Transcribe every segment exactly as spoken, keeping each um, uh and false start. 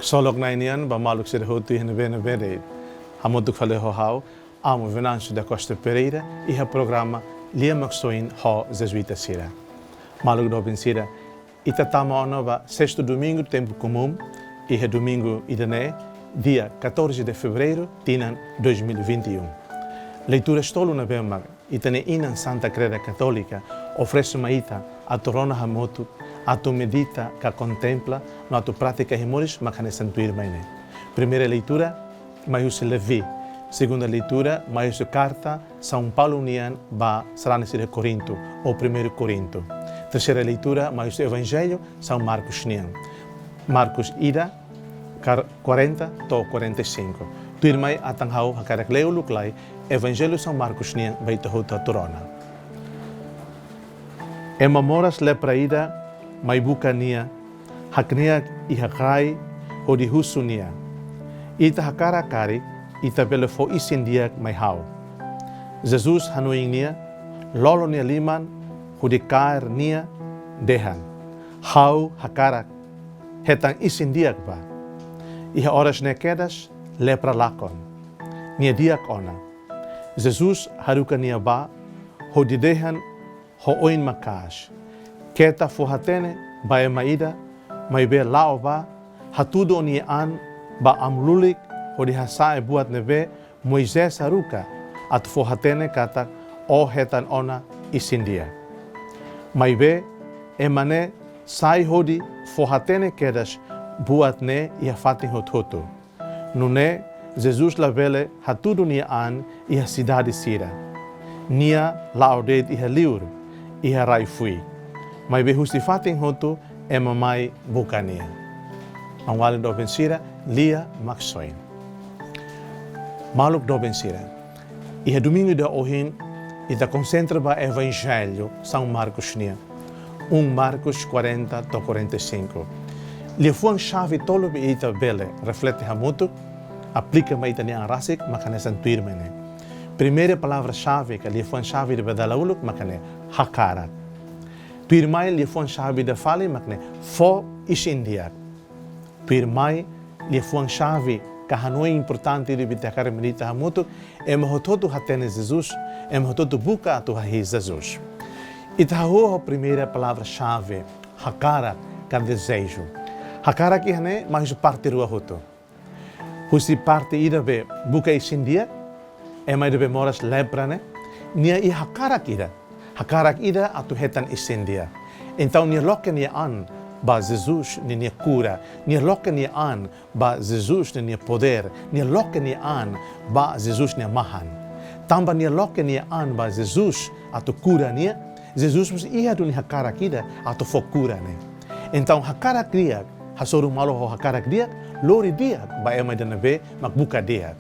Ksolok Na'i nian ba maluk sira hotu iha ne'ebé-ne'ebé de'it. Hamutuk fali ho ha'u, Amu Venâncio da Costa Pereira, iha programa Lia Maksoin ho Jezuita sira. Maluk doben sira, ita tama ona ba sestu domingu tempu komún, iha domingu ida-ne'e, dia catorze de fevereiro, tinan dois mil e vinte e um. Leituras tolu ne'ebé mak ita-nia inan Santa Kreda Katólika oferese mai ita atu rona hamutuk, atu medita ka kontempla, no atu pratika iha moris mak hanesan tuirmai ne'e. Primeira leitura, mai husi Levi. Segunda leitura, mai husi karta São Paulo nian ba sarani sira Korintu, ou Primeiru Korintu. Terseira leitura, mai husi Evanjellu São Marcos nian. Marcos ida, kar-, quarenta to'o quarenta e cinco. Tuirmai atan ha'u hakarak lee uluk lai Evanjellu São Marcos nian ba ita hotu atu rona. Ema moras lepra ida mai buka nia, hakne'ak iha rai hodi husu nia: Ita hakarak karik ita bele fó isin-di'ak mai ha'u? Jesus hanoin nia, lolo nia liman hodi kaer nia, dehan: Ha'u hakarak, hetan isin-di'ak bá. Iha oras ne'e kedas, lepra lakon. Nia di'ak ona. Jesus haruka nia bá, hodi dehan ho oin maka'as: Keta fó-hatene ba ema ida, maibé la'o bá, hatudu ó-nia an ba amu lulik hodi hasa'e buat ne'ebé Moisés haruka, atu fó-hatene katak ó hetan ona isin-di'ak. Maibé, ema ne'e sai hodi fó-hatene kedas buat ne'e iha fatin hotu-hotu. Nune'e, Jesus labele hatudu nia an iha sidade sira. Nia la'o de'it iha liur, iha rai-fuik. Maibé husi fatin hotu ema mai buka nia. Maun-alin doben sira, Lia Maksoin. Maluk doben sira, iha domingu ida ohin, ita konsentra ba Evanjellu São Marcos nian, um Marcos quarenta to'o quarenta e cinco. Liafuan xave tolu be ita bele reflete hamutuk, aplika mai ita-nia an rasik, mak hanesan tuirmai ne'e. Primeira palavra xave, ka liafuan xave ida be dala uluk, mak ne'e: hakarak. Tuirmai liafuan xave ida fali, mak ne'e: fó isin-di'ak. Tuirmai liafuan xave ka hanoin importante ida be ita hakarak medita hamutuk, ema hotu-hotu hatene Jesus, ema hotu-hotu buka atu hahi'i Jesus. Ita hahú ho primeira palavra xave, hakarak ka dezeju. Hakarak iha ne'e mai husi parte rua hotu. Husi parte ida be buka isin-di'ak, ema ida be moras lepra ne'e, nia iha hakarak ida. Hakarak ida atu hetan isin-di'ak. Entaun nia loke nia an ba Jesus ninia kura, nia loke nia an ba Jesus ninia podér, nia loke nia an ba Jesus nia mahan. Tanba nia loke nia an ba Jesus atu kura nia, Jesus mós iha duni hakarak ida atu fó kura ne'e. Entaun hakarak di'ak hasoru malu ho hakarak di'ak, lori di'ak ba ema ida ne'ebé mak buka di'ak.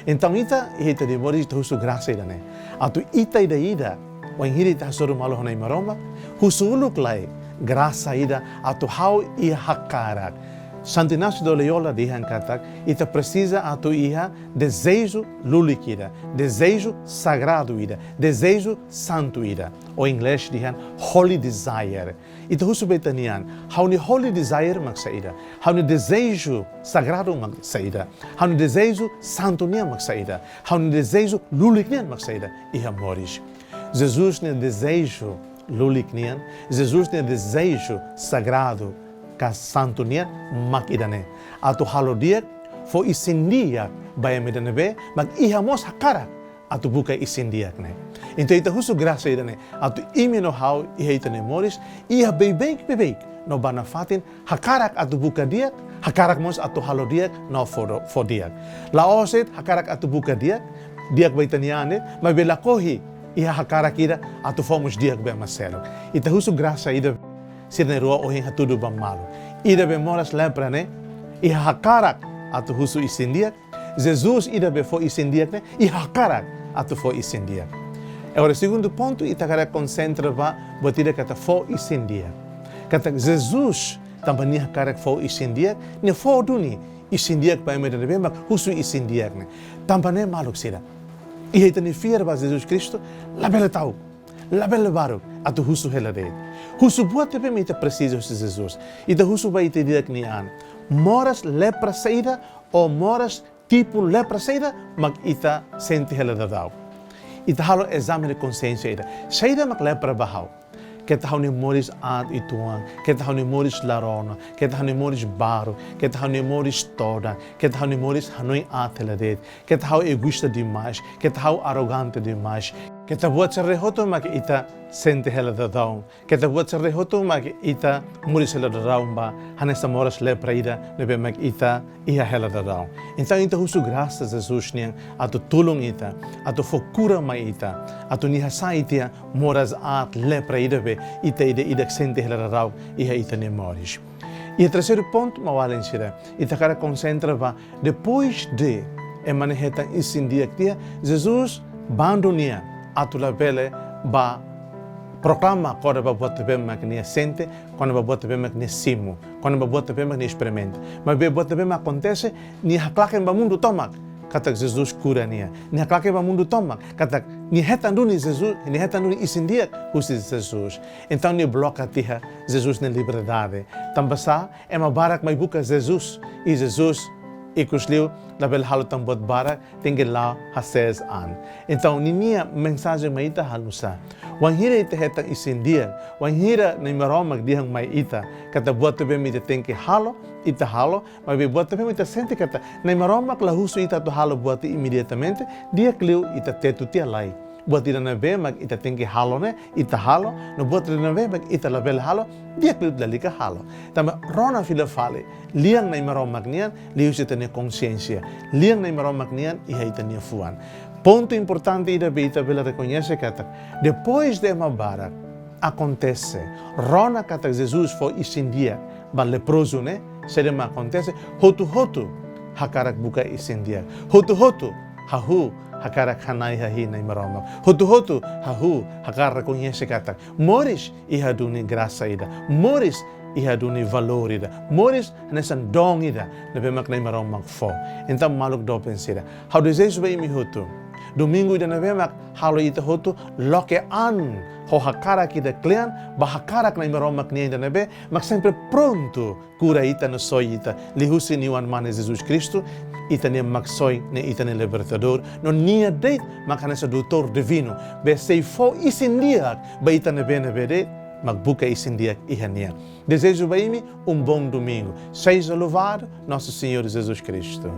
Entaun ita, iha ita-nia moris ita husu grasa ida-ne'e. Atu ita ida-idak, wainhira ita hasoru malu ho Na'i Maromak, husu uluk lai grasa ida atu ha'u iha hakarak. Santo Inácio de Loyola dehan katak, ita presiza atu iha dezeju lulik ida, dezeju sagradu ida, dezeju santu ida. Ou inglés dehan holy desire. Ita husu ba ita-nia an, ha'u-nia holy desire mak saida? Ha'u-nia dezeju sagradu mak saida? Ha'u-nia dezeju santu nian mak saida? Ha'u-nia dezeju lulik nian mak saida iha moris? Jesus nia dezeju lulik nian, Jesus nia dezeju sagradu ka santu nian mak ida-ne'e. Atu halo di'ak, fó isin-di'ak ba ema ida ne'ebé mak iha mós hakarak atu buka isin-di'ak ne'e. Entaun ita husu grasa ida-ne'e atu imi no ha'u iha ita-nia moris, iha beibeik-beibeik no ba nafatin hakarak atu buka di'ak, hakarak mós atu halo di'ak no fó do-, fó di'ak. La'ós de'it hakarak atu buka di'ak, di'ak ba ita-nia an de'it, maibé lakohi iha hakarak ida atu fó mós di'ak ba ema seluk. Ita husu grasa ida sira na'in-rua ohin hatudu ba malu. Ida be moras lepra ne'e iha hakarak atu husu isin-di'ak, Jesus ida be fó isin-di'ak ne'e iha hakarak atu fó isin-di'ak. Agora, segundu pontu, ita hakarak konsentra ba buat ida katak fó isin-di'ak. Katak Jesus, tanba nia hakarak fó isin-di'ak, nia fó duni isin-di'ak ba ema ida ne'ebé mak husu isin-di'ak ne'e. Tanba ne'e maluk sira, iha ita-nia fiar ba Jesus Kristu, labele ta'uk. Labele baruk atu husu hela de'it. Husu buat ne'ebé mak ita presiza husi Jesus. Ita husu ba ita di'ak nian. Moras lepra saida ou moras tipu lepra saida mak ita sente hela daudaun. Ita halo ezame de konxiénsia ida. Saida mak lepra ba ha'u? Keta ha'u-nia moris aat uitoan, keta ha'u-nia moris la rona, keta ha'u-nia moris baruk, keta ha'u-nia moris todan, keta ha'u-nia moris hanoin aat hela de'it, keta ha'u egoísta demais, keta ha'u arrogante demais, keta buat sira-ne'e hotu mak ita sente hela daudaun, keta buat sira-ne'e hotu mak ita moris hela daudaun ba, hanesan moras lepra ida ne'ebé mak ita iha hela daudaun. Entaun ita husu grasa Jesus nian atu tulun ita, atu fó kura mai ita, atu nia hasai tiha moras aat lepra ida be ita ida-idak sente hela daudaun iha ita-nia moris. Iha terseiru pontu, maun-alin sira, ita hakarak konsentra ba, depois de ema ne'e hetan isin-di'ak tiha, Jesus bandu nia atu labele bá proklama kona-ba buat ne'ebé mak nia sente, kona-ba buat ne'ebé mak nia simu, kona-ba buat ne'ebé mak nia esperimenta. Maibé buat ne'ebé mak akontese, nia haklaken ba mundu tomak katak Jesus kura nia. Nia haklaken ba mundu tomak katak nia hetan duni Jesus, nia hetan duni isin-di'ak husi Jesus. Entaun nia bloka tiha Jesus nia liberdade. Tanba sá, ema barak mai buka Jesus, i Jesus ikus liu labele halo tan buat barak, tenke la'o hasees an. Entaun ninia mensajen mai ita halo nu'usá? Wainhira ita hetan isin-di'ak, wainhira Nai Maromak dehan mai ita katak buat ne'ebé mak ita tenke halo, ita halo, maibé buat ne'ebé mak ita sente katak Nai Maromak la husu ita atu halo buat imediatamente, di'ak liu ita tetu tiha lai. Buat ida ne'ebé mak ita tenke halo ne'e, ita halo, no buat ida ne'ebé mak ita labele halo, di'ak liu lalika halo. Tanba rona fila fali, lian Nai Maromak nian liuhusi ita-nia konxiénsia, lian Nai Maromak nian iha ita-nia fuan. Pontu importante ida be ita bele rekoñese katak, depois de ema barak akontese, rona katak Jesus fó isin-di'ak ba leprozu ne'e, saida mak akontese? Hotu-hotu hakarak buka isin-di'ak. Hotu-hotu hahú hakarak hana'i hahi'i Nai Maromak. Hotu-hotu hahú hakarak rekoñese katak moris iha duni grasa ida. Moris iha duni valór ida. Moris hanesan don ida ne'ebé mak Nai Maromak fó. Entaun maluk doben sira, ha'u dezeja ba imi hotu, domingu ida ne'ebé mak halo ita hotu loke an ho hakarak ida kle'an ba hakarak Nai Maromak nian ida ne'ebé mak sempre prontu kura ita no soi ita, liuhusi nia Oan-Mane Jesus Kristu, ita-nia Maksoin, no ita-nia Libertadór, no nia de'it mak hanesan doutór divinu, be sei fó isin-di'ak ba ita ne'ebé-ne'ebé de'it mak buka isin-di'ak iha nia. Dezeja ba imi um bom domingo. Seja louvado nosso Senhor Jesus Cristo.